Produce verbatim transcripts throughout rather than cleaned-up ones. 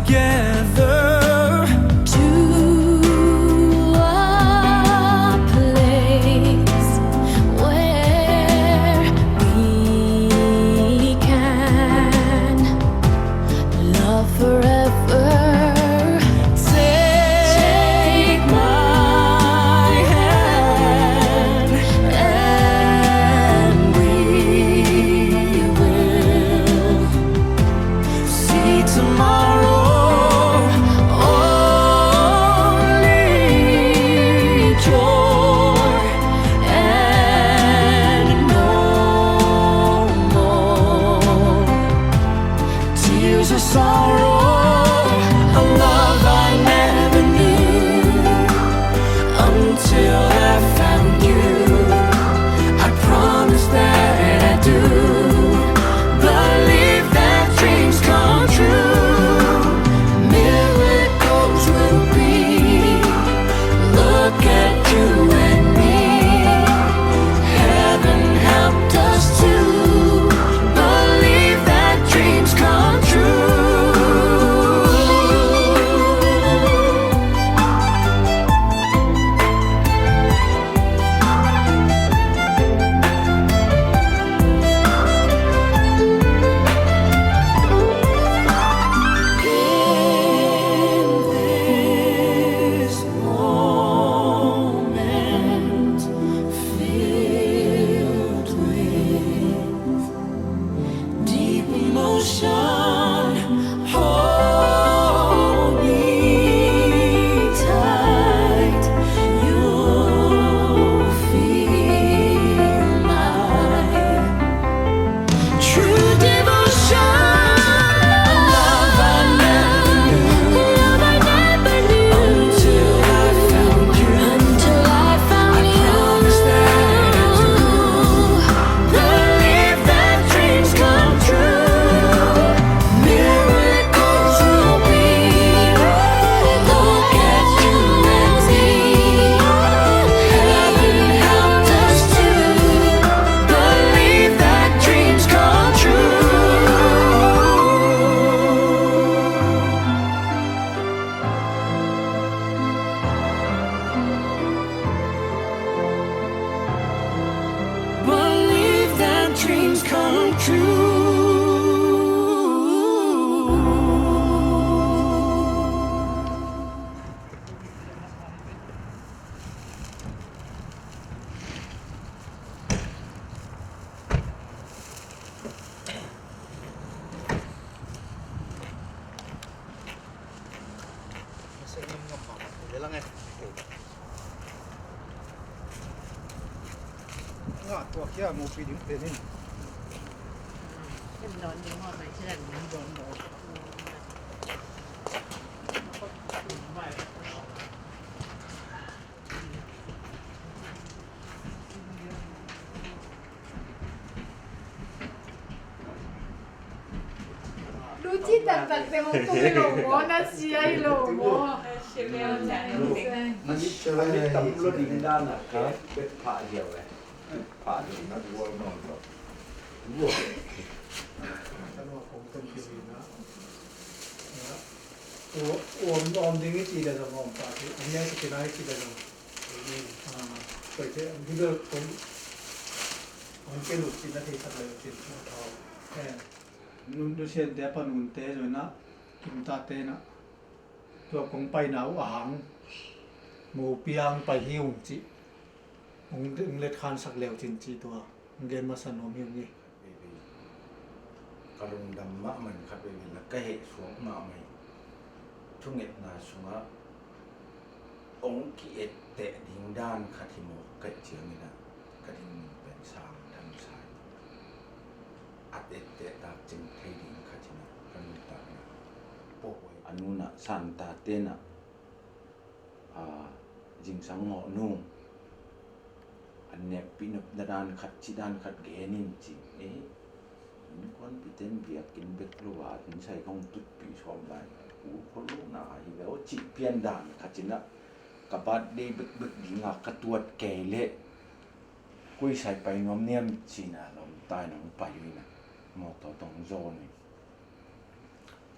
Gather to a place where we can love forever. Take my hand and we will see tomorrow. Only joy and no more tears of sorrow, a love I never knew until I found you. I promise that I do believe that dreams come true. Miracles will be. Look at you and me. Heaven helped us to believe that dreams come true. In this moment filled with deep emotion, hold me tight. You'll feel my true devotion. Love I never knew. Love I never knew. Until I found you. Until I found you. I promise that I do believe that dreams come true. Miracles will be. Look at you and me. Heaven helped us to believe that dreams come true. Believe that dreams come true. Nga tua kia mo pi ding pen in. Em don ding mo pai chilan. Em don don. Luci taktak te hong tung hi lo maw, na sia hi lo maw? Na mit tam lo ding dan a ka bet phah hiau e. Phah ding na dual nawn lo. Om, om ding i ci da zong om pah ci. Om ding i ci da zong. Koite, Google kong, kong ke luk cin na thei sak le cin. Nun du sian te, pa nun te, zoi na, tum ta te na. Tua kong pai na uh a hang. Mu piang pai hi ung ci. Ung, ung let khan sak leu cin ci tua. Ung gen masa nuam hi ung i. Ka lungdam mahmah in khat veivei la ka heh suak mahmah in thungetna sungah hong ki-etteh ding dan khat hi mawk kaih ciangin ah ka ding pen sang dang sai. At etteh tak cing thei ding khat hi na ka nuntakna pawh a nunah santa tenah a, zingsang ngawh nung an nekpih nopna dan khat, ci dan khat gen in cin e. Innkuanpihte in biakinn bek lo a, an sai kong tutpih sawm lai u khol lo na ahi ve aw cih pian dan khat cinah ka birthday bekbek dingah ka tuat kei leh koi sai pai nuam niam cina lawm tai nong pai uh inah mawtaw tong zawn in.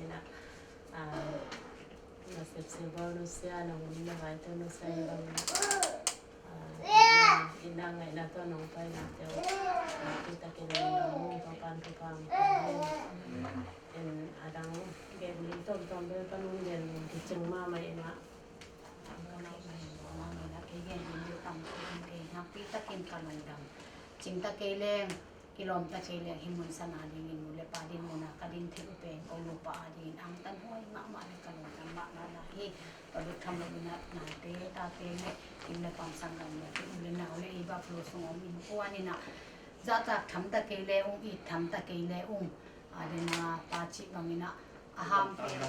in ah, ah, na sepsep bang nusia, nong lim na vai tawh nusia in bang in ah, ah, itna, itna ngaihna tawh nong paina tawh, ah, nakpi takin nong dam ung, Topa'n thupha hong pia hen. En, a dang gen ding tuamtuam bel pan hong gen kicing mahmah in ah, nakpi takin ka lungdam. Cing ta kei leng, kilawm ta kei leng, hih mun san a dingin nu le pa din mun a ka din theih uh pen ko nupa a dingin angtan huai mahmah le ka lungdam mahmah lai hi. Tua bek tham loin ah, nate, tate le, inn le pam, sanggam le, u le nau le, i Buffalo sung om innkuan in ah, zahtak tham ta kei le ung, it tham ta kei le ung. A dena pa cih bangin ah, a ham.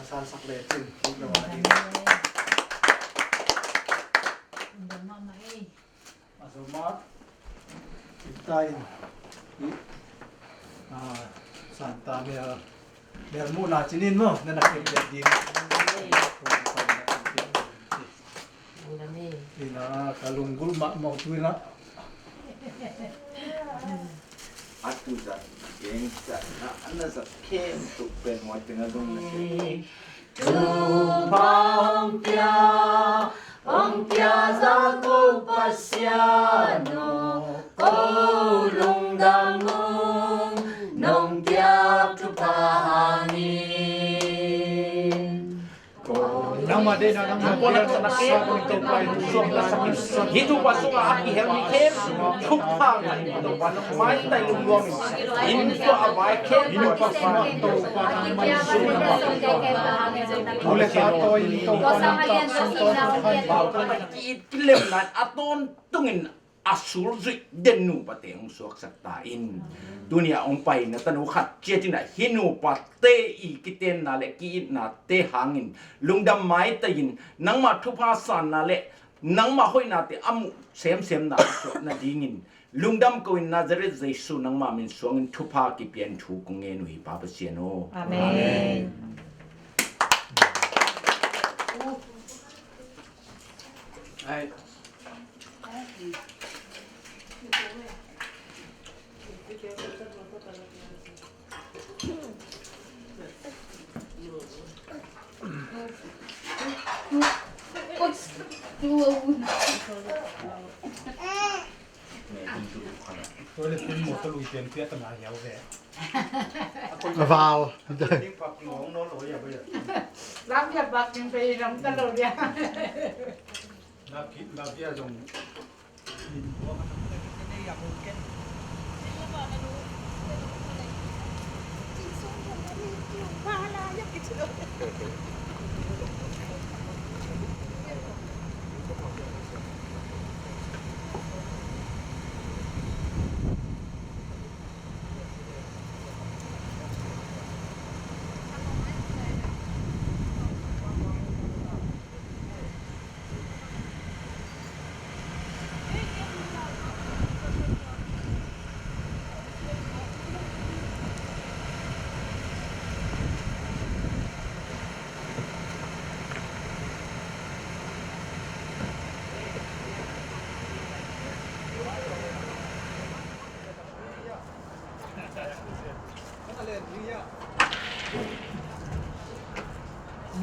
San sak le cin. Dam mahmah ei. A zo mah. Ita in. I, ah, Santa mel, mel muhna cinin maw, na na kep ding. Ina ka lunggulh mahmah uh tu ina. A tu zat keng zat na, a na zat khempeuh pen huai teng a dong na kei. Thupha hong pia, hong pia za ko Pasian aw, ko lungdam ung, nong piak thupha hangin. Nangmah deihna, nangmah deihna, hih thupha sungah a kihel mi khempeuh thupha ngah in, Topa nong maitai lungnuam in, inn tua a vai khempeuh a thupha ngah in, Topa nang maitai lungnuam in. U le pa tawi in, Topa nang tak sung tawi in, Topa nang ki-it kilemna in a tawntungin a sulzuih den nupate hong suaksak ta in. Tuni a hong pai na tanu khat ciat in ah hih nupate i kitenna le ki-itnate hangin lungdam maitai in, nangmah thupha sanna le nangmah hoihnate a muh semsemna a suah nadingin lungdam ko in, Nazareth Jesu nangmah min suangin thupha kipia in thu kong ngen uh hi, Pa Pasian aw. Amen. Toilet pun mo ka lui pian pia ta ma hiau ve. Val. Lam dia bak ding pe lam ta lo dia. Na ki, na ki a zong.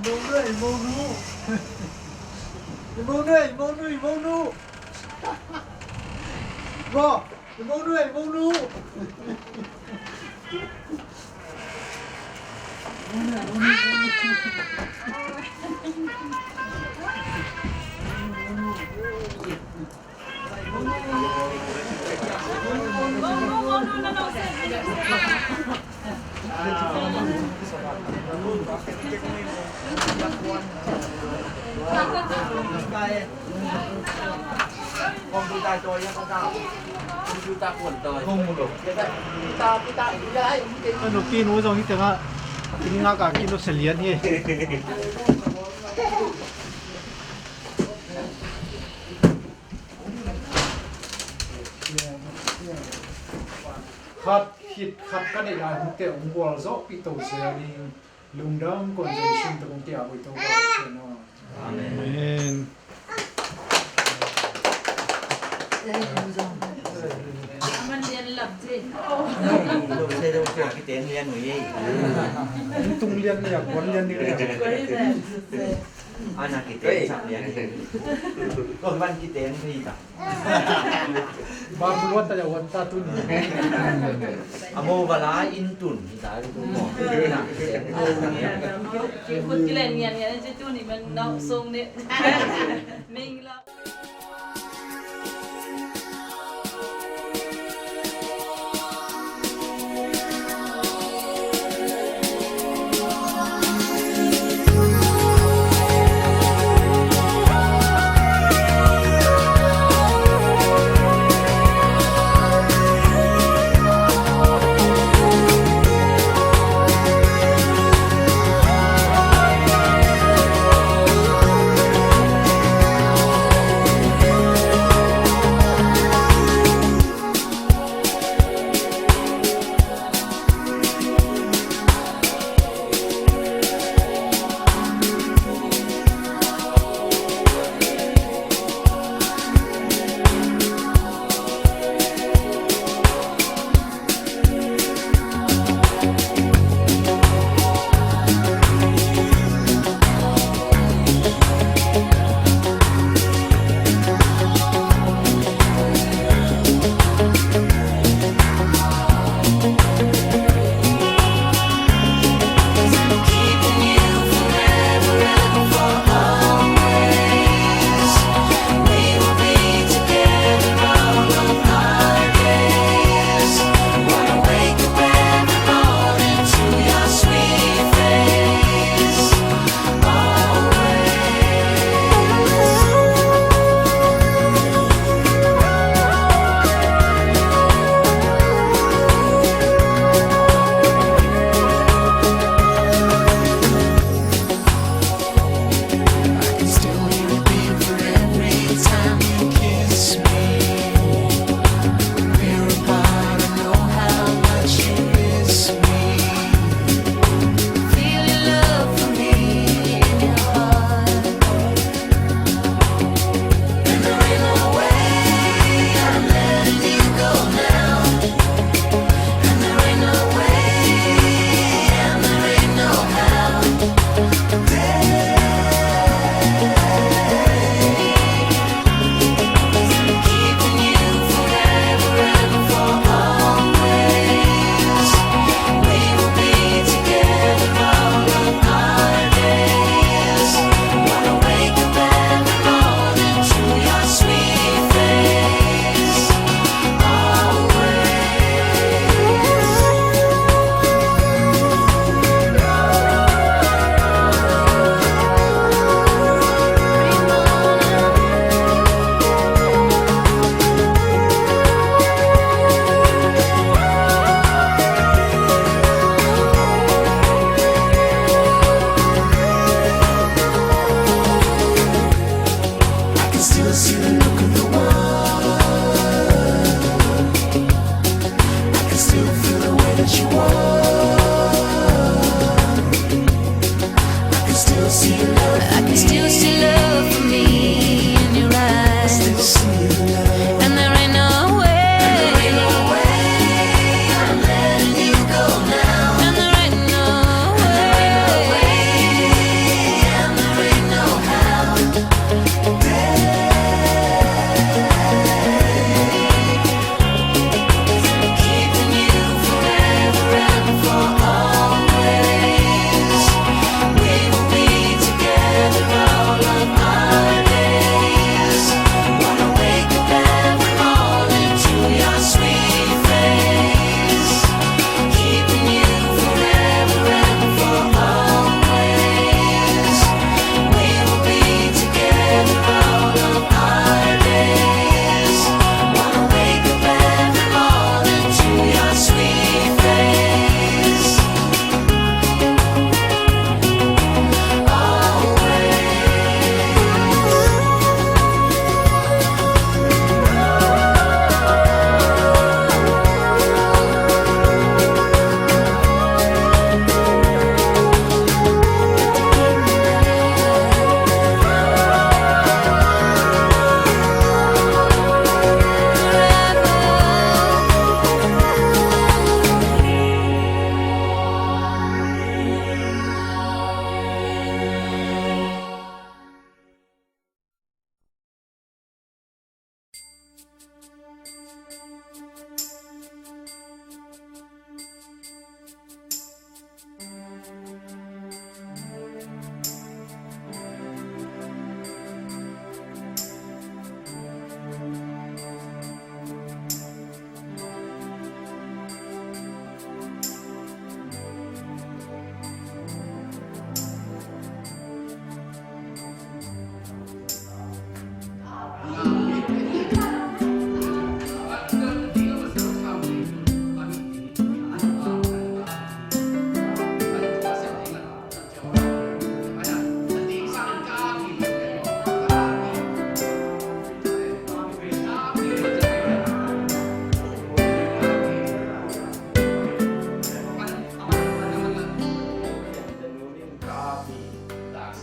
Monu, monu. Monu, monu, monu. Bo, monu, monu. Nupi nu zong hi tengah. Tingngak a kinusia lian hi. Khat khit khat ka neih lai hun teh hong gualzawhpih to zel ning. Lungdam kong zen sin tung tia hoi to ka sia no. Amen. Amen. Lian lap je. Kiteng lian ui. Tung lian lian, kuan lian ni lian. Ana kiteng sak lian. Kong ban kiteng thei ta. Ba buluan ta ya wan ta tun. Amo bala in tun. Ki khut ki len ngian ngian ci tuni man nau sung ni. Ming la. I can still see the look of the world. I can still feel the way that you are. I can still see your love for me. I can still see love for me in your eyes. I still see your love. And there ain't no way. And there ain't no way I'm letting you go now. And there ain't no way. And there ain't no way. And there ain't no how.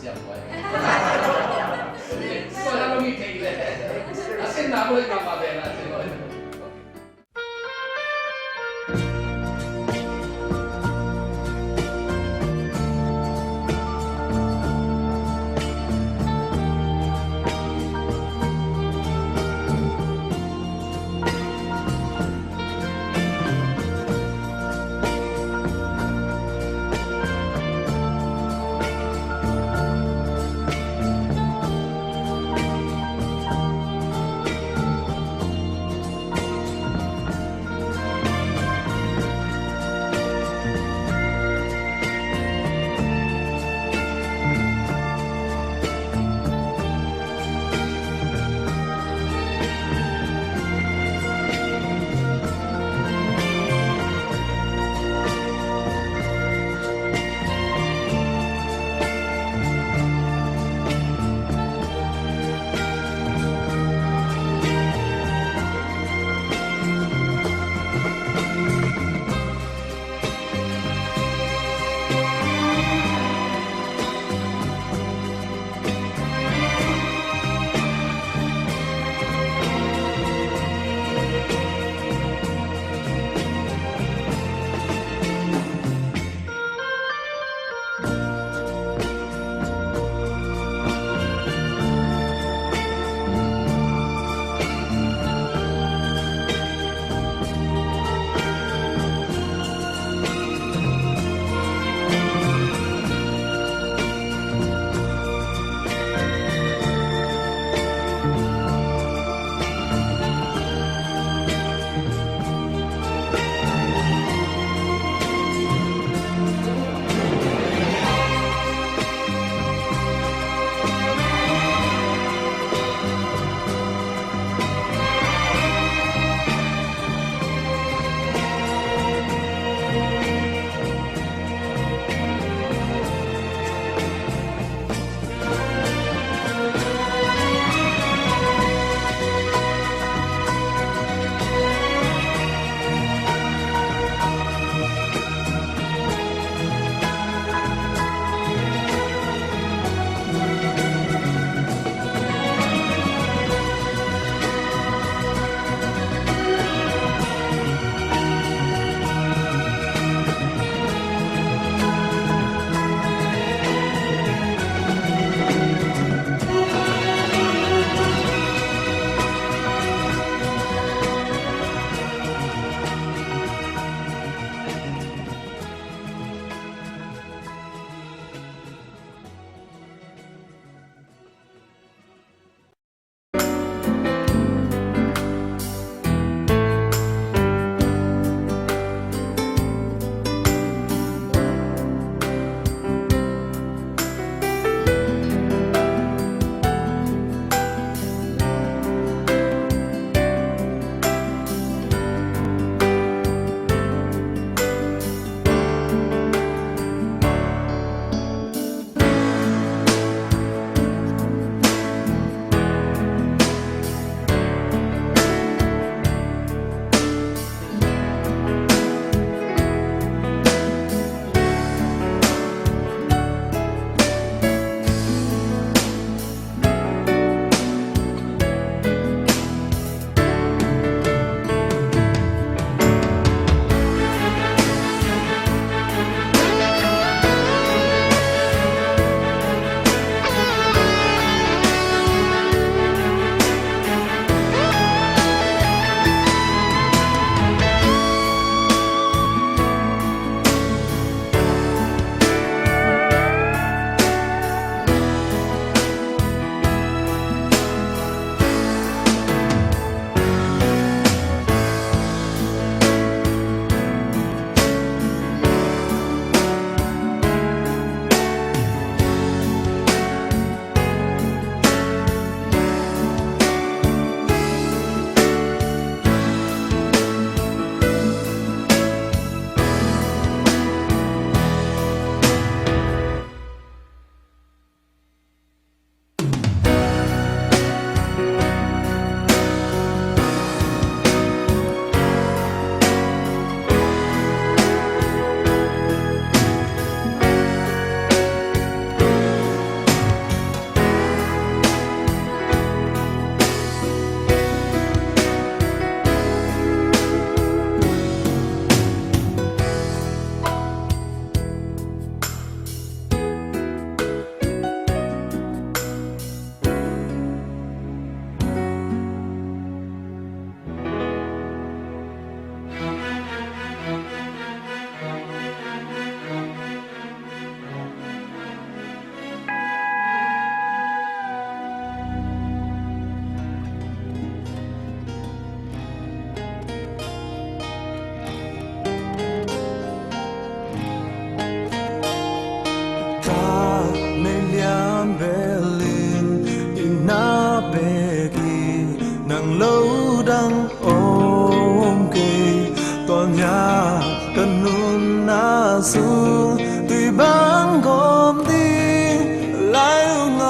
Siam boy. Boy, a lo mi thei le. A sin na boy, ka ma be na sin boy.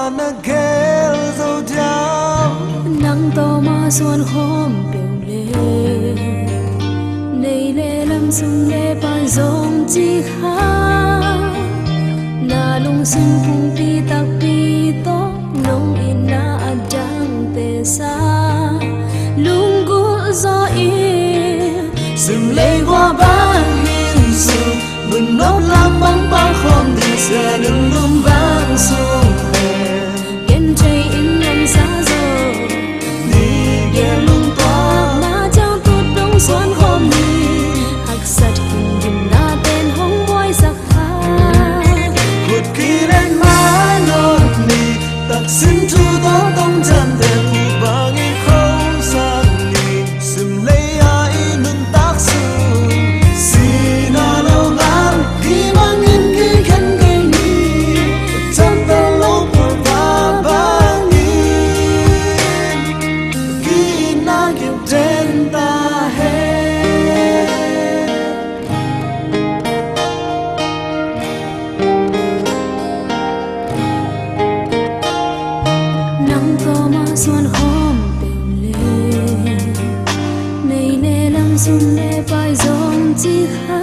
na gel zo diam. Nang tawh mah suan khawm peuh le, nei le lam sum le pai zong ci kha. Na lungsim pumpi takpi tawh nong itna a dangte sa, lunggulh zaw in. Sim lei gua bang in sung, nun nop lam bang pang khawm ding sia, nun lum bang sung le, gen thei in lam sa zo. Ni gen lungtuak, na ciang tut dong suan khawm ni. Haksat hing gimna ten hong buaisak kha. Khut kilen mai nawn ni, taksin thu tawh tong ciamteh thu bangin khosak ni. Sim lei a i nuntak sung, sihna lo ngal, hih bangin kikhen kei ni. Ciamteh lo pulpa bangin, ki-itna kiden ta hen. Nang tawh mah suan khawm peuh le, nei le lam sum le pai zong ci kha.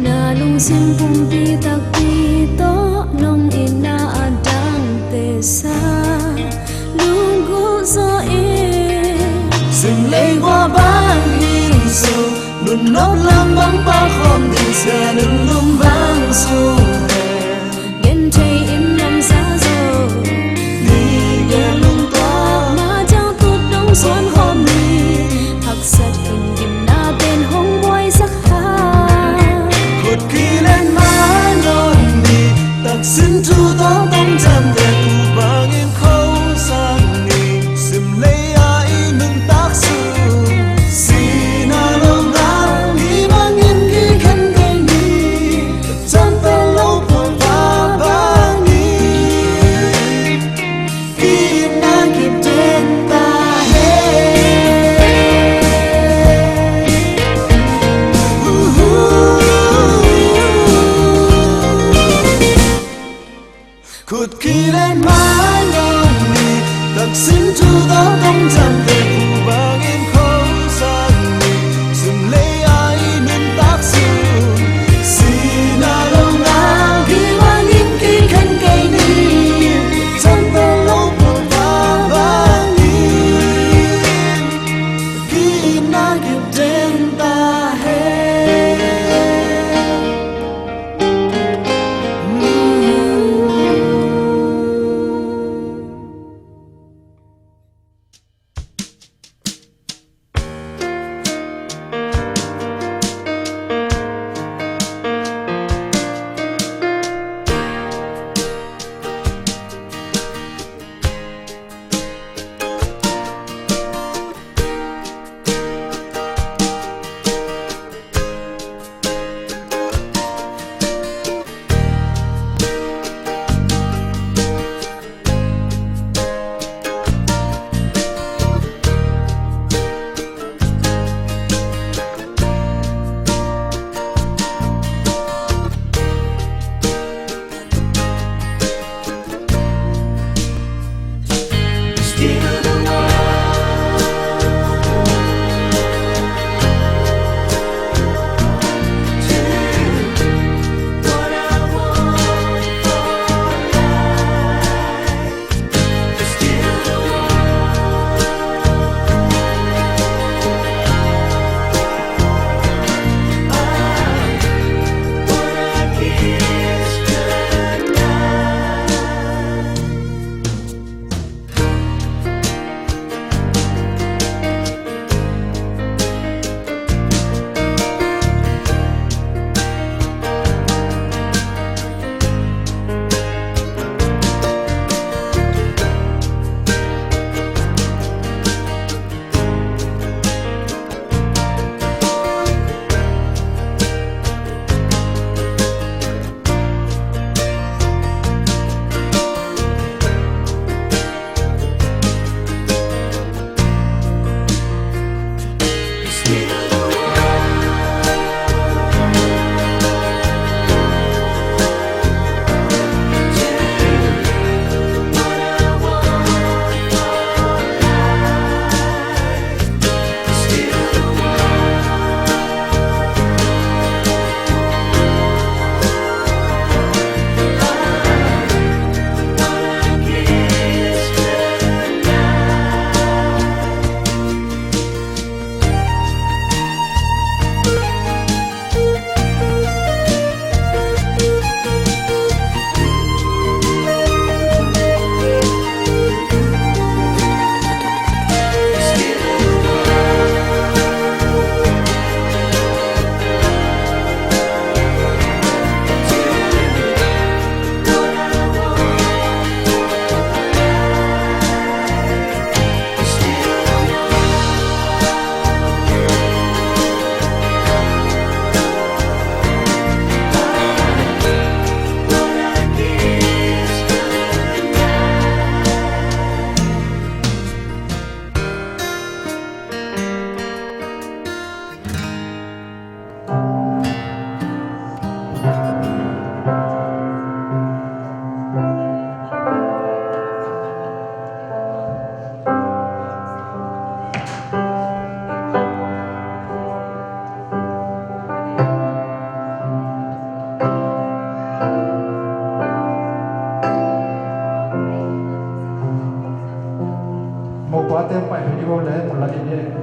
Na lungsim pumpi takpi tawh nong itna a dangte sa, lunggulh zaw in. Sim lei gua bang in sung, nun nop lam bang pang khawm ding sia, nun lum bang sung le, gen thei in lam sa zo. Ni gen lungtuak, na ciang tut dong suan khawm ni. Haksat hing gimna ten hong buaisak kha. Khut kilen mai nawn ni, taksin thu tawh tong ciamteh thu bangin khosak ni. Sim lei a i nuntak sung, sihna lo ngal, hih bangin kikhen kei ni. Ciamteh lo pulpa bangin, ki-itna kiden ta hen. Khut kilen mai nawn ni, taksin thu tawh tong ciamteh thu bangin khosak ni. Sim lei a i nuntak sung, sihna lo ngal, hih bangin kikhen kei ni. Ciamteh lo pulpa bangin, ki-itna kiden ta hen. Upate pai video le, mula ini.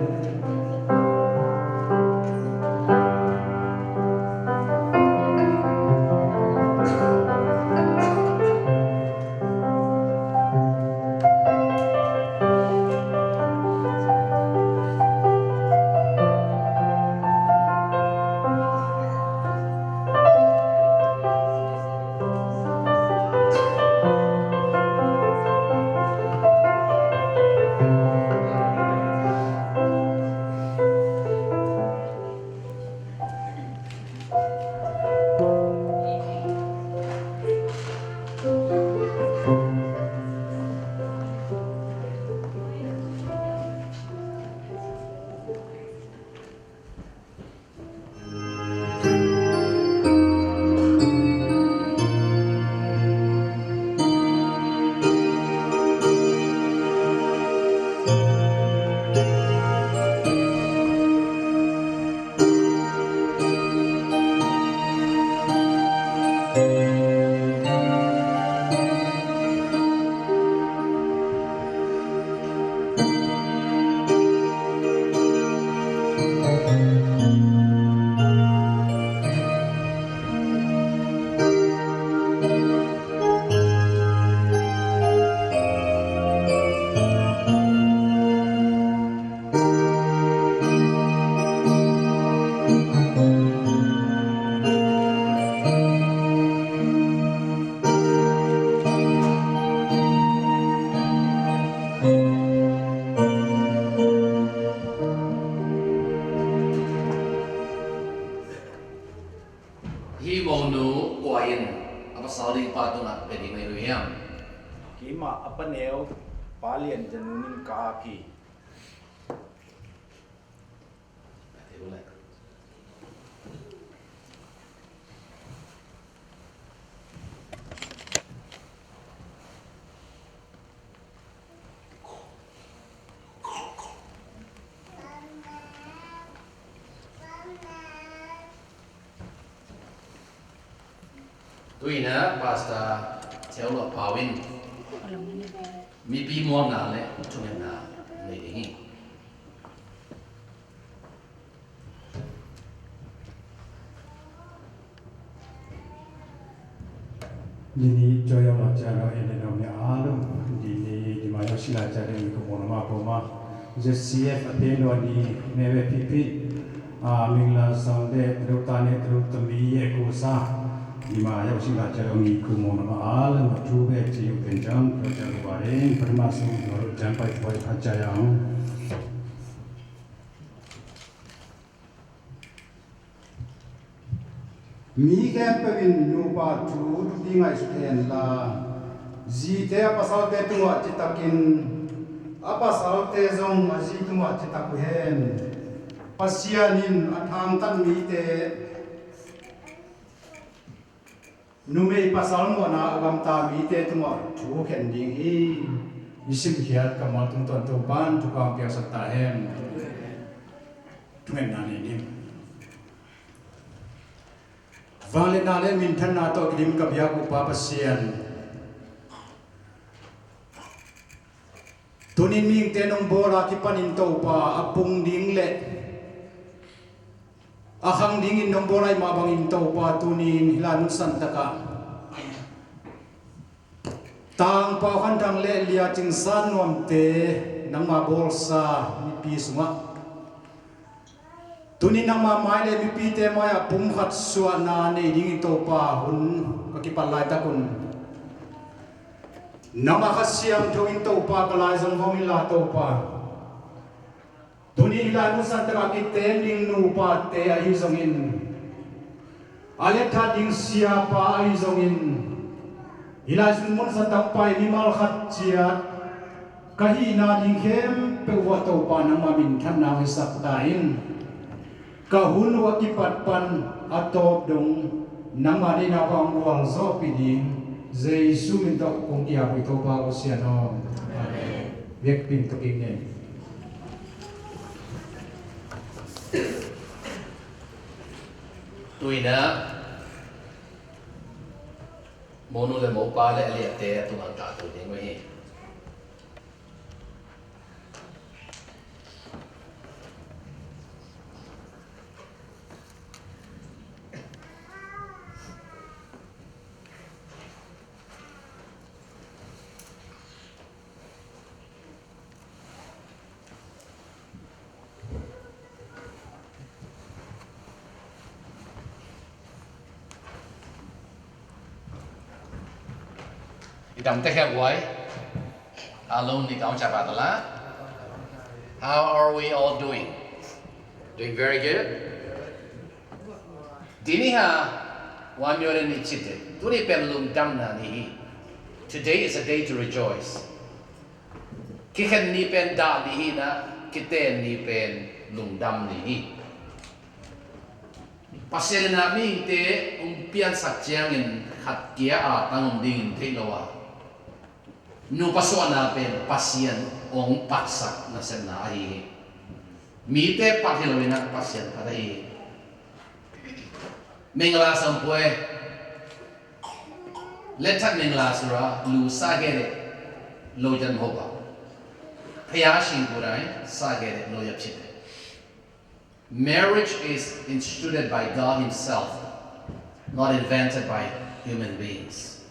Hih monu kua in a pasal ding pa tungah pia ding na hi uh hiam? Keimah a pa neu, Pa Lian Janun in ka ak hi. Tu-in ah Pastor Ceu Lua Pau in mipi muakna le thungetna nei ding hi. Dini joy ama channel ene no mi alu. Dini dima yo sila channel mi ko mono ma ko ma. Z C F a pe no ni neve pipi. A mingla sangde tru tane tru tami ye ko sa. Dima yo sila channel mi ko mono ma alu ma tu be ci yu ken jang ko jang ko baring. Perima sung no jang pai pai pa chayang. Mi khempeuh in nupa thu thupi ngaihsut hen la, zite a pasalte tungah citakin a pasalte zong a zi tungah citak uh hen. Pasian in a thangtat mite, numei pasal mawhna a gamta mite tungah thu khen ding hi. I simkhiat kammal tungtawn Topa'n thupha piaksak ta hen. Thungetna nei ning. Vangliatna le minthanna tawh kidim ka biak uh Pa Pasian, tunin mihingte nong bawl a kipanin Topa a pung ding le a khang dingin nong bawl ahih mah bangin Topa tunin hih lai mun santakah Tangpau Khan Thang le Lia Cing San Nuamte nangma bawlsa mipi sungah tunin nangma mai le mipite mai-ah pumkhat suahna nei dingin Topa hun ka kipat laitak un nangma Kha Siangtho in Topa ka laizang hong inla Topa. Tuni hih lai mun santakah kiteng ding nupate ahi zongin, a letthat ding siapa ahi zongin, hih lai mun santak pai mimal khat ciat ka hihna ding khempeuh uah Topa nangma minthanna hong hisak ta in. Ka hun uh a kipat pan a tawp dong nangma deihna uh hong gualzawhpih ding Jesu min tawh kong kiap uh hi Topa Pasian aw. Amen. Biakpih tawh kik ni. Tu-in ah monu le mopa le a liate a tungah ka tung ding uh hi. Dam te khe guai. Along ni kau cha ba ta la. How are we all doing? Doing very good. Dini ha wan myo ni chite. Tuni pen lungdamna ni hi. Today is a day to rejoice. Kikhen ni pen dah ni hi na, kiten ni pen lungdam ni hi. Pasian in a mihingte hong piansak ciangin khat kia a tang om dingin theih lo a, nupa suahna pen Pasian hong patsak nasepna ahi hi. Mite pat hi lo in a Pasian pat ahi hi. Mingla sawm pue, let that mingla sura lu sa ge le lo jan ho ba. Phaya sing ku dai sa ge le lo yap chite. Marriage is instituted by God Himself, not invented by human beings.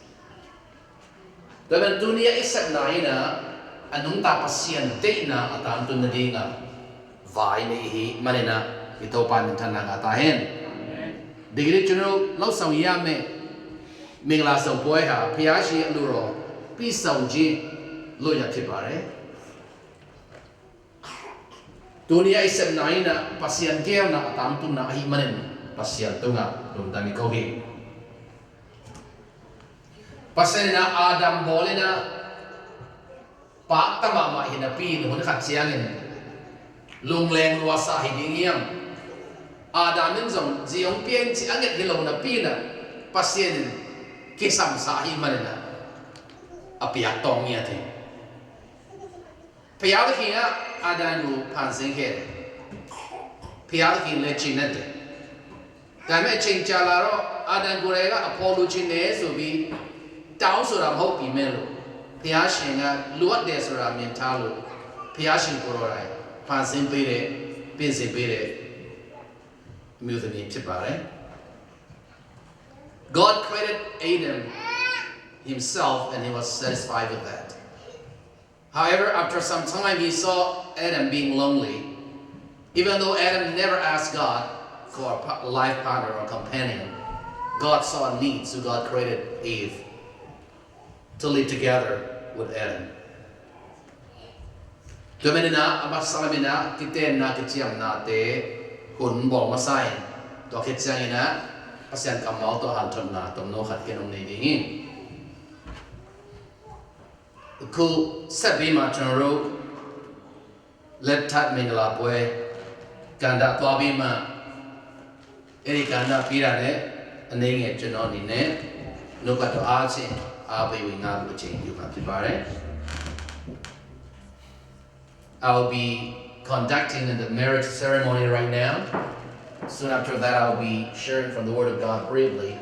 Tua pen tuni a i sepna in a, a nungta Pasian deihna a tangtun nading a vai nei hi manin a, i Topa minthanna ngah ta hen. Degree chunu lo sau ya me, mingla sau pue ha, phaya si a lu ro, pi sau ji, lo ya ti ba re. Tuni a i sepna in a Pasian geelna a tangtunna ahih manin Pasian tungah lungdam i ko hi. Pasian in a Adam bawl in a pakta mahmah hi napi in hun khat ciangin lungleng luasa hi ding hiam? Adam in zong zi hong pia in ci a nget hi lo napi in a Pasian in kisamsa ahih manin a piak tawng ngiat hi. Phaya khin ah Adam gu phan sing khe. Phaya khin le chin nante. Tua me ching cha la ro Adam gu le ga a pho lu chin ne su bi tau su ram ho pi me lu. Phaya sing a luat de su ram yin ta lu. Phaya sing ku ro rai. Phan sing pi le, pin sing pi le. Myu te ni chip ba le. God created Adam himself and he was satisfied with that. However, after some time, he saw Adam being lonely. Even though Adam never asked God for a pa-, life partner or companion, God saw a need, so God created Eve to live together with Adam. Tua manin a, a masa lam in a, kitenna, kiciamna te hun bawl masa in, tua khit ciangin a, Pasian kammal tawh hanthotna tomno khat ken hong nei ding hi. Khu Seppi mah Chonru Let that mingla pue. Kanda tua bi ma. Eri kanda pira ne. Anenge chino ni ne. Nuka to ache. Abe wi nga bu che yu ka pare. I'll be conducting the marriage ceremony right now. Soon after that, I'll be sharing from the Word of God briefly,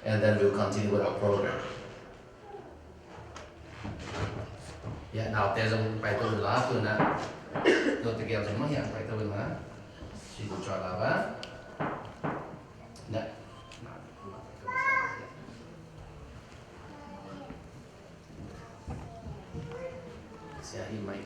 and then we'll continue with our program. Ya, naute zong pai to la tu na. Lo te gel zong ma ya pai to la. Si tu chua la ba. Na. Sia hi mai.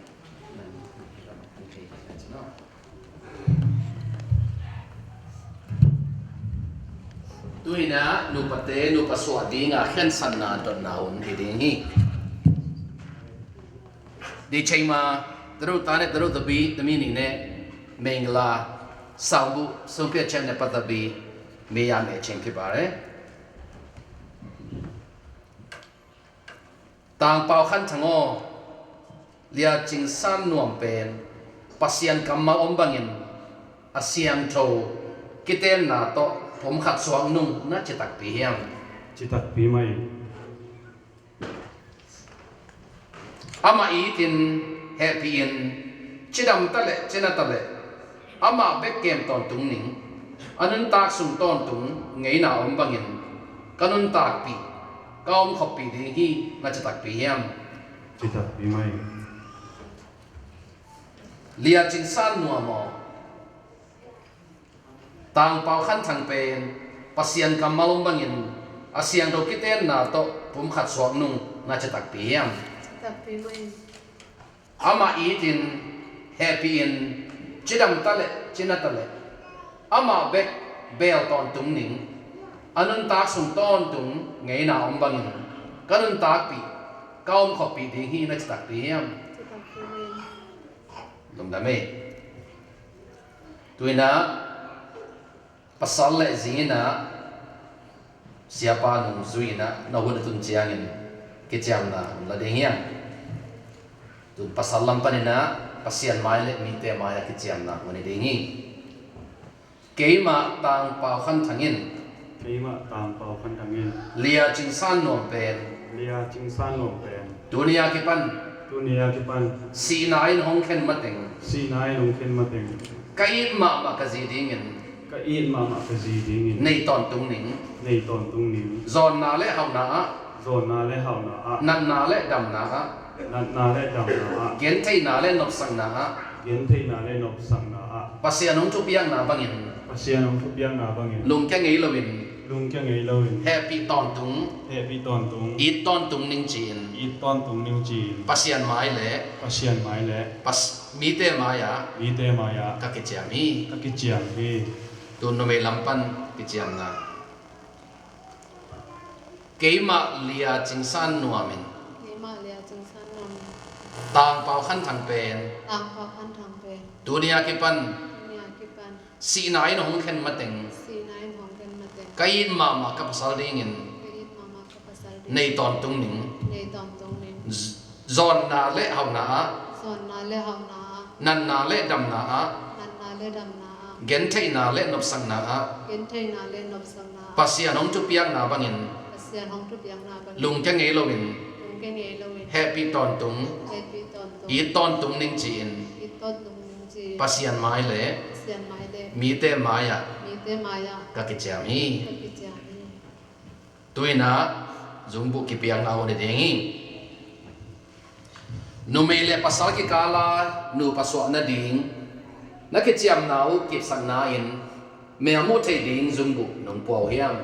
Tuina nupate nupa suah dinga khensatna dotna hun hi ding hi. Di cheima taru tane taru tabi tami ni ne mengla saubu sumpia chen ne patabi meyam e cheng kibare. Tangpau Khan Thang aw, Lia Cing San Nuam pen Pasian kammal om bangin a siangtho kitenna tawh pumkhat suak nung na citakpi hiam? Citakpi mai. Amah itin hehpih in cidam taleh cina taleh amah bek kem tawntung ning, a nuntak sung tawntung ngeina om bangin ka nuntakpih ka om khoppih ding hi na citakpi hiam? Citakpi mai. Lia Cing San Nuam aw, Tangpau Khan Thang pen Pasian kammal om bangin a siangtho kitenna tawh pumkhat suak nung na citakpi hiam? Citakpi mai. Amah itin hehpih in cidam taleh cina taleh amah bek bel tawntung ning, a nuntak sung tawntung ngeina om bangin ka nuntakpih, ka omkhoppih ding hi, na ci takpi hiam? Ci takpi hi. Lungdam ei. Tu-in ah pasal le zi in ah siapa nungzui in ah na hun a tun ciangin kiciamna hun la ding hiam? Tu-in pasal lam panin ah Pasian mai le mite mai-ah kiciamna hun hi ding hi. Keimah Tang Pau Khan Thang in. Keimah Tang Pau Khan Thang in. Lia Cing San Nuam pen. Lia Cing San Nuam pen. Tuni a kipan. Tuni a kipan. Sihna in hong khen mateng. Sihna in hong khen mateng. Ka it mahmah ka zi dingin. Ka it mahmah ka zi dingin. Nei tawntung ning. Nei tawntung ning. Zawnna le hauhna ah. Zawnna le hauhna ah. Natna le damna ah. Natna le damna ah. Gentheihna le nopsakna ah. Gentheihna le nopsakna ah. Pasian hong thupiakna bangin. Pasian hong thupiakna bangin. Lungkia ngei loin. Lungkia ngei loin. Hehpih tawntung. Hehpih tawntung. It tawntung ning ci-in. It tawntung ning ci-in. Pasian mai le. Pasian mai le. Pas-, mite mai-ah. Mite mai-ah. Ka kiciam hi. Ka kiciam hi. Tu numei lam pan kiciamna. Keimah Lia Cing San Nuam in. Keimah Lia Cing San Nuam in. Tang Pau Khan Thang pen. Tang Pau Khan Thang pen. Tuni a kipan. Tuni a kipan. Sihna in hong khen mateng. Sihna in hong khen mateng. Ka it mahmah ka pasal dingin. Ka it mahmah ka pasal dingin. Nei tawntung ning. Nei tawntung ning. Z-, zawnna le hauhna ah. Zawnna le hauhna ah. Natna le damna ah. Natna le damna ah. Gentheihna le nopsakna ah. Gentheihna le nopsakna ah. Pasian hong thupiakna bangin. Pasian hong thupiakna bangin. Lungkia ngei loin. Lungkia ngei loin. Hehpih tawntung. Hehpih tawntung. It tawntung ning ci-in. It tawntung ning ci-in. Pasian mai le. Pasian mai le. Mite mai-ah. Mite mai-ah. Ka kiciam hi. Ka kiciam hi. Tu-in ah zungbuh kipiakna hun hi ding hi. Numei le pasal kikala nupa suah nading na kiciamna uh kipsakna in mel muh theih ding zungbuh nong pua uh hiam?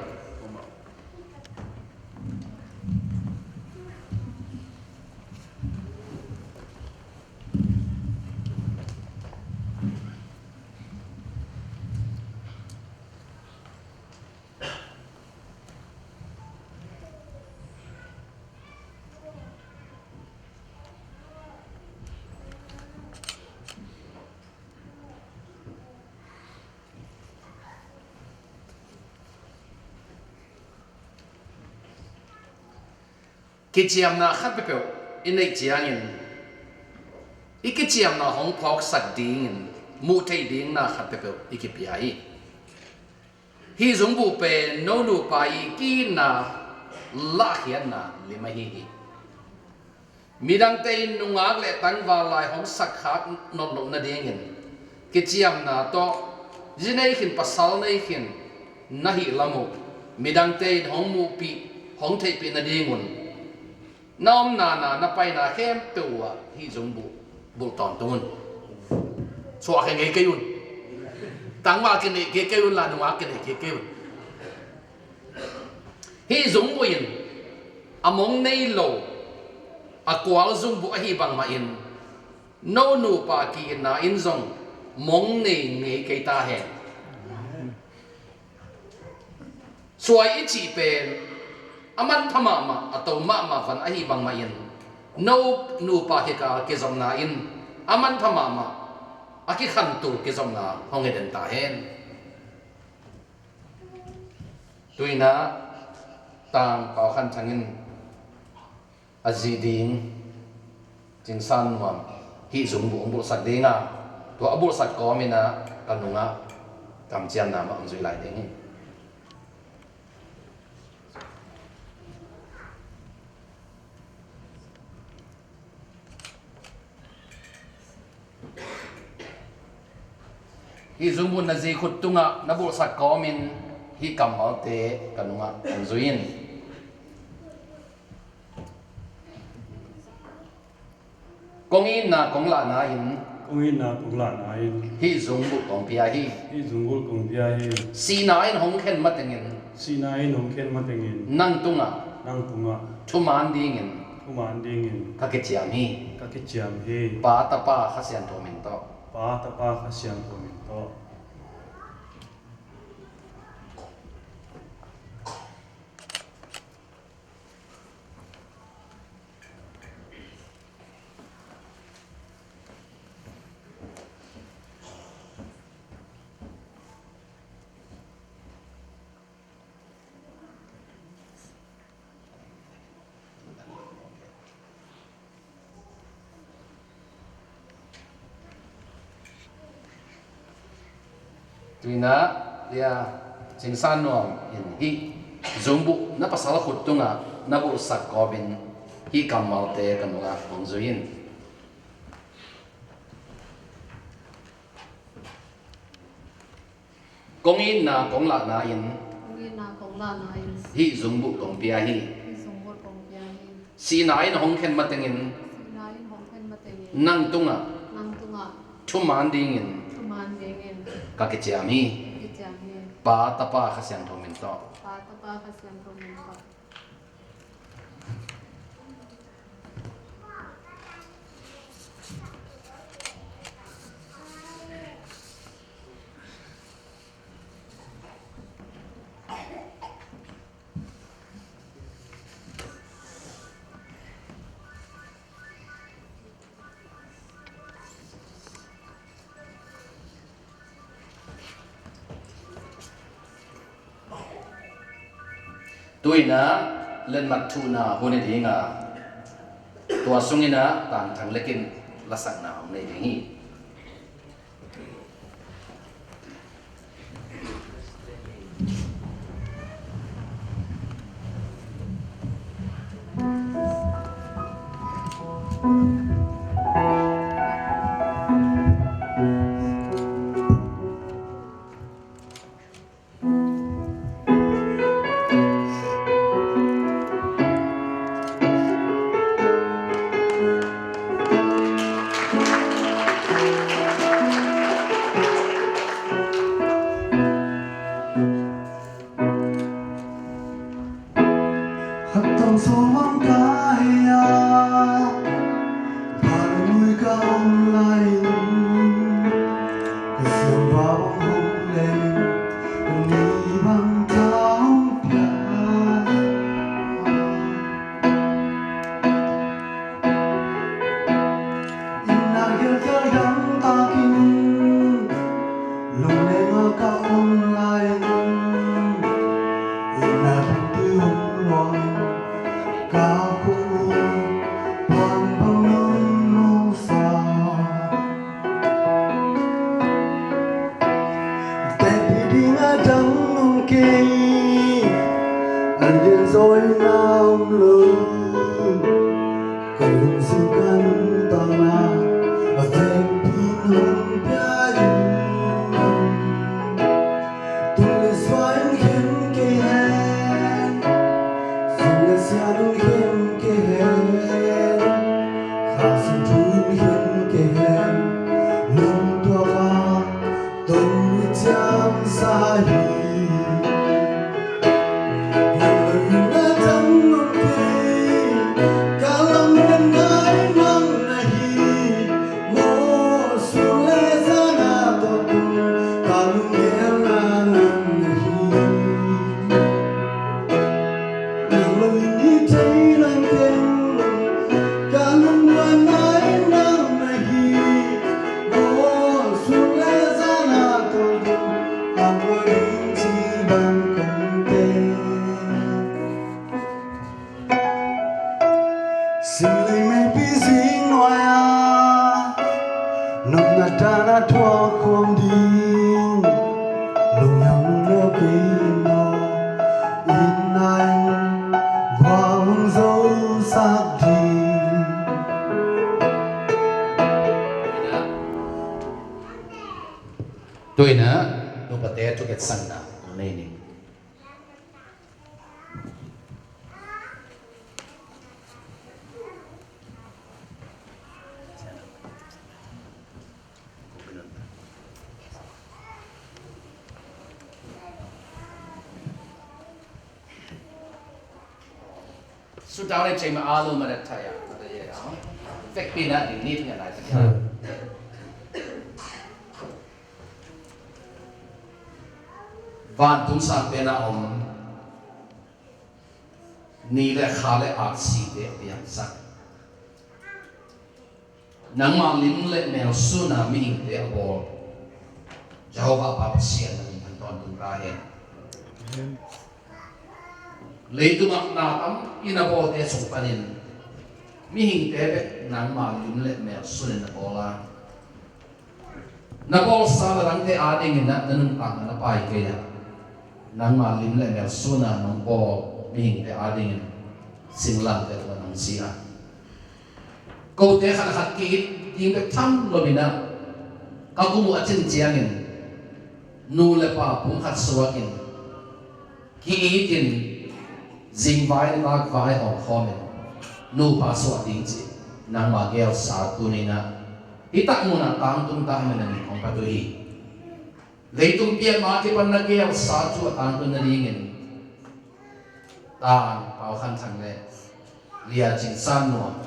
Kiciamna khat peuhpeuh i neih ciangin i kiciamna hong phawksak dingin muh theih ding na khat peuhpeuh i kipia hi. Hih zungbuh pen no nupa i ki-itna lahkhiatna lim ahi hi. Midangte in nungak le tangval lai hong sakkhak nop loh nadingin kiciamna tawh zi nei khin, pasal nei khin na hih lam uh midangte in hong muhpih, hong theihpih nadingun na omna na, na paina khempeuh uh ah hih zungbuh bulh tawntung un. Suahkhia ngei kei un. Tangval kineih kei kei un la, nungak kineih kei kei un. Hih zungbuh in a mong nei lo a kual zungbuh ahi bangmah in no nupa ki-itna in zong mong nei ngei kei ta hen. Suai i cih pen a manpha mahmah, a to mahmah van ahi bangmah in no nupa kikal kizopna in a manpha mahmah, a kikhantul kizopna hong hi den ta hen. Tu-in ah Tang Pau Khan Thang in a zi ding Cing San Nuam hih zungbuh hong bulhsak ding a, tua a bulhsak kawmin ah ka nungah kamciamna mah hong zui lai ding hi. Hih zungbuh na zi khut tungah na bulhsak kawmin hih kammalte ka nungah hong zui in. Kong itna kong lahna in. Kong itna kong lahna in. Hih zungbuh kong pia hi. Hih zungbuh kong pia hi. Sihna in hong khen matengin. Sihna in hong khen matengin. Nang tungah. Nang tungah. Thuman dingin. Thuman dingin. Ka kiciam hi. Ka kiciam hi. Pa, Tapa, Kha Siangtho min tawh. Pa, Tapa, Kha Siangtho min tawh. Tu-in ah, Lia Cing San Nuam in hih zungbuh na pasal khut tungah na bulhsak kawmin hih kammalte ka nungah hong zui in. Kong itna kong lahna in, kong itna kong lahna in, hih zungbuh kong pia hi. Hih zungbuh kong pia hi. Sihna in hong khen matengin, sihna in hong khen matengin, nang tungah, nang tungah, thuman dingin, thuman dingin, ka kiciam hi. Ka kiciam hi. Pa, Tapa, Kha Siangtho min tawh. Pa, Tapa, Kha Siangtho min tawh. Tu-in ah letmat thuhna hun hi ding a, tua sungin ah Tang Thang Lek in lasakna hong nei ding hi. Hatang sawmang ka hei a, Vanmui ka om lai-in, ka siampa bang hong leng, ka ni bang tha hong pia. Inn ah gelhkhial dang takin, lunglenga ka om lai-in, inn ah pumpi hong luangin, ka khua uh puan bang nong nusa. Teh pi ding a dang om kei, an lian zaw in a om lo. Ka lungsim ka nuntakna a vekpi in hong pia in. Tung le sua in khen kei hen, sun le sian in khen kei hen, Kha Siangtho in khen kei hen, lungtuak a Tua ciang sa hi. Nang na dang om kei, ka lam na nai nang na hi. Maw, sun le zan a tawh tung, ka lunggelna nang na hi. Nang lo in i thei nang teng, ka lungmuanna in nang na hi. Aw, sun le zan a tawh ding, a muan in ci bang kong teng. Sim lei meipi zing nuai a, nopna dan a thuak khawm ding. Lunghiang lo kei in aw, itna in gual hong zosak ding. Tu-in ah, nupate thuketsakna hong nei ning. Sutang le cei ma alu ma dat thaya. Vekpi na ding ni thunga lai. Vantung sangte na om, ni le kha le aksite a piangsak, nangmah lim le mel suna mihingte a bawl Jehovah Pa Pasian na min than tawntung ta hen. Leitungah na tampi na bawlte sung panin mihingte bek nangmah lim le mel sunin na bawl a, Na bawlsa na dangte adingin ah na nuntakna na pai kei ah, nangma lim le mel suna nong bawl mihingte adingin singlamteh tua nong si a, kote khat le khat ki-it ding bek tham loin ah, ka kum uh a cin ciangin nu le pa pumkhat suakin ki-itin zingvai nitak vai hawmkhawmin nupa suah ding cih nangma geelsa tuni-in ah hih tak munah tangtung ta henla na min hong phat uh hi. Leitung pian ma kipan na geelsa thu a tangtun nadingin Tan Pau Khan Thang le Lia Cing San Nuam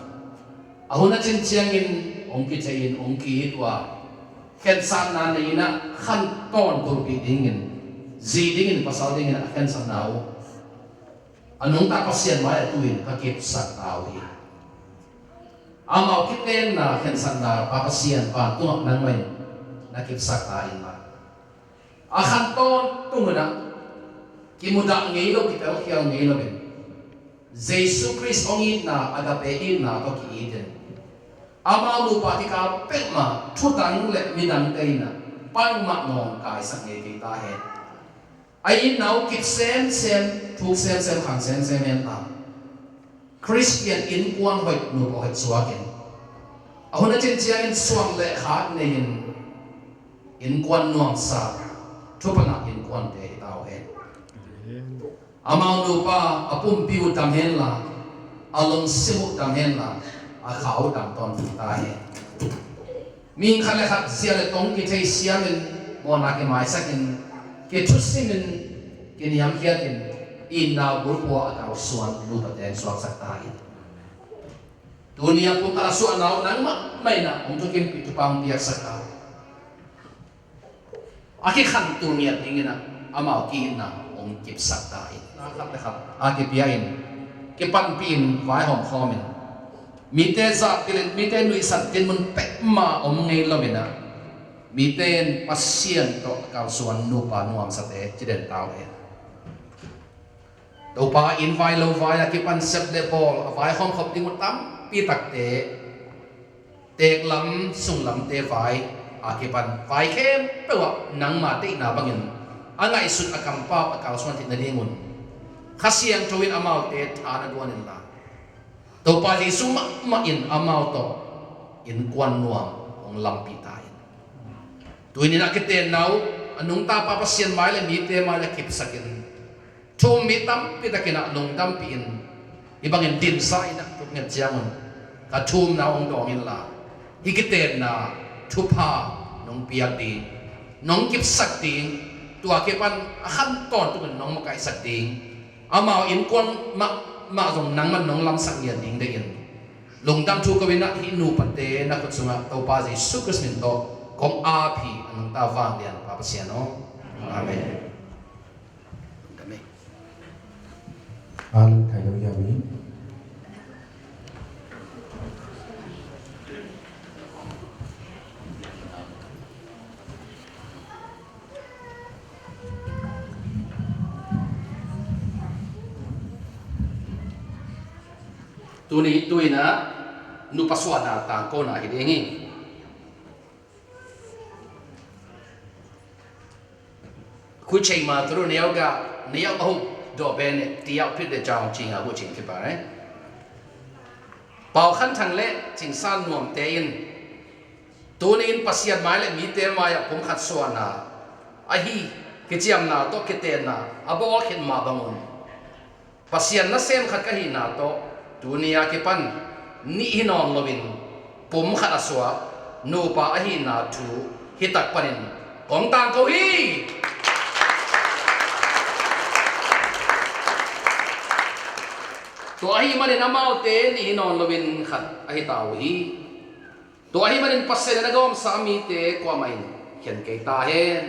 a hun a cin ciangin hong kithei-in hong ki-it uh a, khensatna nei-in ah khan tawntung pih dingin, zi dingin, pasal dingin a khensatna uh a nungta Pasian mai-ah tu-in ka kipsak ta uh hi. Amau kitenna khensatna Pa Pasian pan tungah nangmah in na kipsak ta in la, a khan tawntung in ah kimudah ngei lo, kitelkhial ngei loin Jesu Khrist hong itna, agape itna tawh ki-itin, amau nupa kikal peuhmah thutang le midangte in ah bangmah nawngkaisak ngei kei ta hen. A itna uh kip semsem, thuk semsem, khang semsem hen ta. Khristian innkuan hoih, nupa hoih suakin, a hun a cin ciangin suan le khak nei-in innkuan nuamsa, thupha ngah innkuante hi ta uh hen. Amau nupa a pumpi uh dam hen la, a lungsim uh dam hen la, a kha uh dam tawntung ta hen. Mihing khat le khat zia le tong kithei siamin, mawhna kimaisakin, kithusimin, kiniamkhiatin, itna bulphuh a kalsuan nupa teng suaksak ta in. Tuni a pumkhat a suahna uh nangmah in ah hong thukimpih thupha hong piaksak ta uh. A kikhantul ngiat dingin ah amau ki-itna hong kipsak ta in. Na khat le khat a kipia-in, kipanpih-in, vaihawm khawmin, mite zahpilhin, mite nuihsan dinmun peuhmah om ngei loin ah, mite in Pasian tawh kalsuan nupa nuamsate ci den ta uh hen. Topa inn vai lo vai a kipan sep le bawl a vaihawm khop ding uh tampi takte, teeklam sunglamte vai a kipan vai khempeuh ah nangma deihna bangin a ngaihsut a kampau a kalsuan theih nadingun Kha Siangtho in amaute tha na duan inla, Topa Jesu mahmah in amau tawh innkuan nuam hong lampih ta in. Tuni-in a kitenna uh a nungta Pa Pasian mai le mite mai le kipsakin, thu-um mi tampi takin ah lungdampihin, hih bangin dinsa in ah tuk nget ciangun ka thu-umna uh hong dawng inla, hih kitenna thupha nong piak ding, nong kipsak ding, tua kipan a khan tawntungin nong makaihsak ding, amau innkuan mahmah zong nangman nong lamsak ngiat ding deih in, lungdam thu ko-in ah hih nupate na khut sungah Topa Jesu Khrist min tawh kong ap hi, a nungta vanglian Pa Pasian aw. Amen. Amen. Amen. Tuni, tu-in ah nupa suahna tangkona hi ding hi. Khuchei ma turu neu ga, neu ahu do bene, tiau pit de jao ching a hu ching kipa, eh? Pau Khan Thang le Cing San Nuam te in tuni-in Pasian mai le mite mai-ah pumkhat suahna ahi kiciamna tawh kitenna a bawl khit mah bangun, Pasian nasem khat ka hihna tawh tuni a kipan nih hi nawn loin pumkhat a suak nupa ahihna thu hitak panin kong tangko hi. Tua ahih manin amaute nih hi nawn loin khat ahi ta uh hi. Tua ahih manin Pasian in a gawmsa mite kuamah in khen kei ta hen.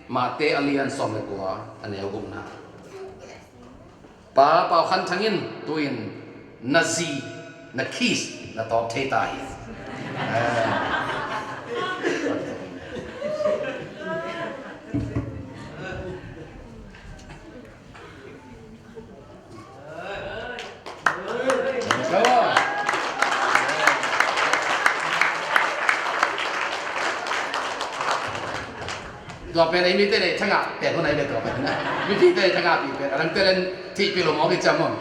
Mate a lian sawm le kua, a neu gukna. Pa Pau Khan Thang in tu-in na zi, na kiss na tawp thei ta hi. ต่อไปในมิเตอร์ในทั้งอ่ะแปดคนไหนเลยต่อไปนะ มีพีเตอร์ทั้งอ่ะปีแปดอันนั้นเตอร์เล่นที่ปีโลมองกิจจำมั้ง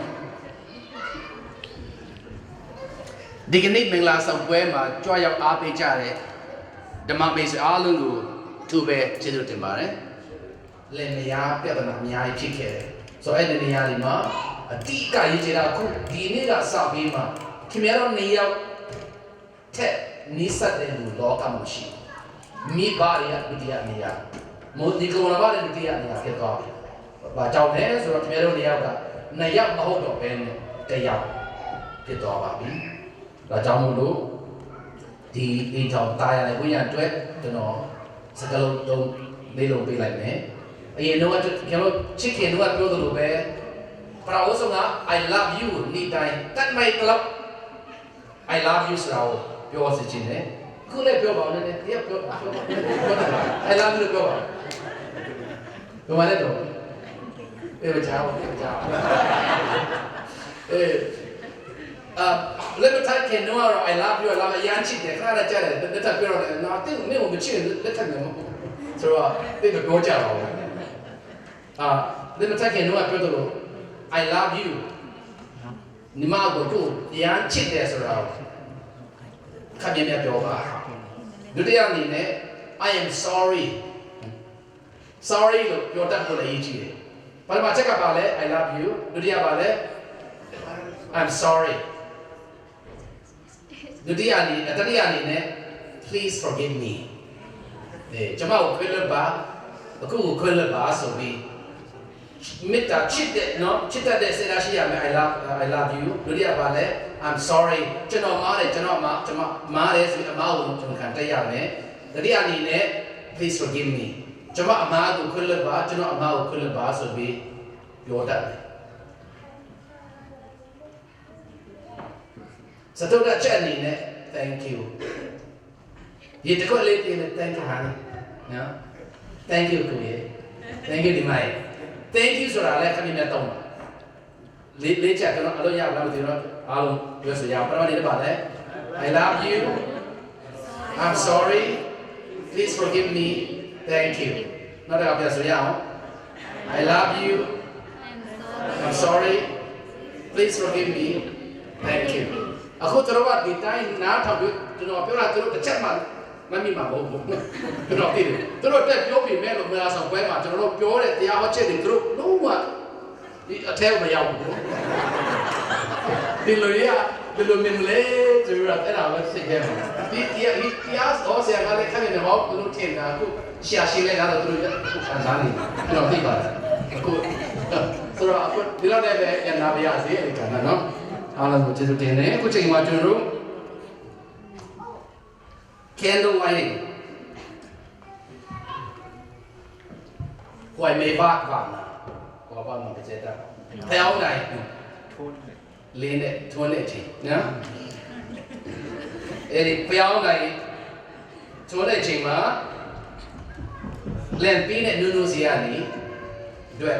ဒီကနေ့မင်္ဂလာဆောင်ပွဲမှာကြွရောက်အားပေးကြတဲ့ဓမ္မမိတ်ဆွေအားလုံးကိုအထူးပဲကျေးဇူးတင်ပါတယ်။ လင်မယားပြဿနာအများကြီးဖြစ်ခဲ့တယ်ဆိုတော့အဲ့ဒီနေရာတွေမှာအဓိကအရေးကြီးတာအခုဒီနေ့ကစပြီးမှခင်ဗျားတို့နှစ်ယောက် ထက်နီးစပ်တဲ့လူလောကမှာမရှိဘူး။ မိဘတွေကဒုတိယနေရာ၊ မိ- ညီအစ်ကိုမောင်နှမတွေဒုတိယနေရာဖြစ်သွားပြီ။ ဘာကြောင့်လဲဆိုတော့ခင်ဗျားတို့နှစ်ယောက်ကနှစ်ယောက်မဟုတ်တော့ဘဲနဲ့တစ်ယောက်ဖြစ်သွားပါပြီ။ ဒါကြောင့်မို့လို့ဒီအိမ်ထောင်သားရတဲ့ဝိညာဉ်အတွက်ကျွန်တော်စကားလုံးသုံးလေးလုံးပေးလိုက်မယ်။ အရင်တော့ကျွန်တော်ချစ်ခင်တို့ကပြောသလိုပဲပထမဆုံးက I love you နေ့တိုင်းတတ်မိုက်တလောက် I love you ဆိုတာကိုပြောစေချင်တယ်။ ခုလည်းပြောပါဦးနည်းနည်းတယောက်ပြောပြောပါပြောတာပါ I love you လို့ပြောပါဘယ်မှာလဲတော့အေးကြားပါကြားပါအေးအာလက်မထိုက်ခင်တော့ I love you I love you အရမ်းချစ်တယ်ခဏတည်းကြားတယ်လက်ထပ်ပြောတော့လည်းနော်တိတ်မင်းကိုမချစ်ရင်လက်ထပ်မယ်မဟုတ်ဆိုတော့တိတ်မပြောကြပါဘူးအာလက်မထိုက်ခင်တော့ပြောသလို I love you ညီမကိုသူ့ကိုအရမ်းချစ်တယ်ဆိုတာကိုခပ်များများပြောပါဒုတိယအနေနဲ့ I am sorry sorry လို့ပြောတတ်ဖို့လည်းအရေးကြီးတယ်ပထမချက်ကပါလဲ I love you ဒုတိယပါလဲ I'm sorry ဒုတိယအနေနဲ့တတိယအနေနဲ့ please forgive me အဲကျွန်မကိုခွင့်လွှတ်ပါအခုကိုခွင့်လွှတ်ပါဆိုပြီး မေတ္တာချစ်တဲ့နော်ချစ်တတ်တဲ့စိတ်ဓာတ်ရှိရမယ် I love I love you ဒုတိယပါလဲ I'm sorry ကျွန်တော်မားတယ်ကျွန်တော်မားကျွန်မမားတယ်ဆိုပြီးအမားကိုကျွန်ခံတက်ရမယ်တတိယအနေနဲ့ please forgive me ကျွန်မအမားကိုခွင့်လွှတ်ပါကျွန်တော်အမားကိုခွင့်လွှတ်ပါဆိုပြီးပြောတတ်တယ်စတုတ္ထချက်အနေနဲ့ thank you ရေတစ်ခွက်လေးပြင်နဲ့ thank you honey နော် thank you ကိုရေ thank you ဒီမကြီး thank you ဆိုတာလည်းခမင်းနဲ့တုံးပါလေးလေးချက်ကျွန်တော်အလုပ်ရပါမသိတော့အားလုံးပြောဆိုရအောင်ပထမနေ့တစ်ပါလဲ I love you I'm sorry please forgive me thank you နောက်တစ်ခါပြောဆိုရအောင် I love you I'm sorry please forgive me thank you အခုကျွန်တော်ကဒီတိုင်းနားထောင်ပြီးကျွန်တော်ပြောတာသူတို့တစ်ချက်မှမမိမှာမဟုတ်ဘူးကျွန်တော်သိတယ်သူတို့တက်ပြောပေမဲ့လို့မလာဆောင်ပွဲမှာကျွန်တော်တို့ပြောတဲ့တရားဟောချက်တွေသူတို့လုံးဝဒီအထဲမရောက်ဘူးဒီလိုရဒီလိုမင်းလဲကျွန်တော်အဲ့ဒါပဲစိတ်ထဲမှာဒီတရားဒီတရားဟောဆရာကလည်းခက်နေတယ်ဟောသူတို့ထင်တာအခုဆရာရှင်းလဲတာတော့သူတို့ခံစားနေကျွန်တော်သိပါတယ်အခုဆိုတော့အခုဒီလောက်နဲ့ပဲရနာပါရစေအဲ့ဒါနော်အားလုံးကိုကျေးဇူးတင်တယ်အခုချိန်မှာကျွန်တော်တို့ candle lighting ခွိုင်မေဘတ်ပါနာကွာပါမကကျက်တာဖျောင်းတိုင်းလင်းနဲ့ထွန်းတဲ့အချိန်နော်အဲ့ဒီဖျောင်းတိုင်းထွန်းတဲ့အချိန်မှာလန်ပီးနဲ့နူးနူးစီကနေအတွက်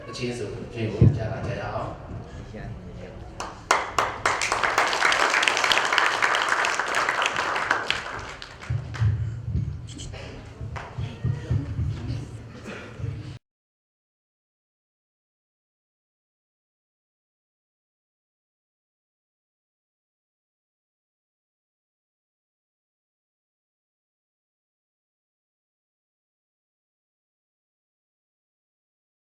အချင်းဆိုပြင်ကိုကြာလာကြရအောင်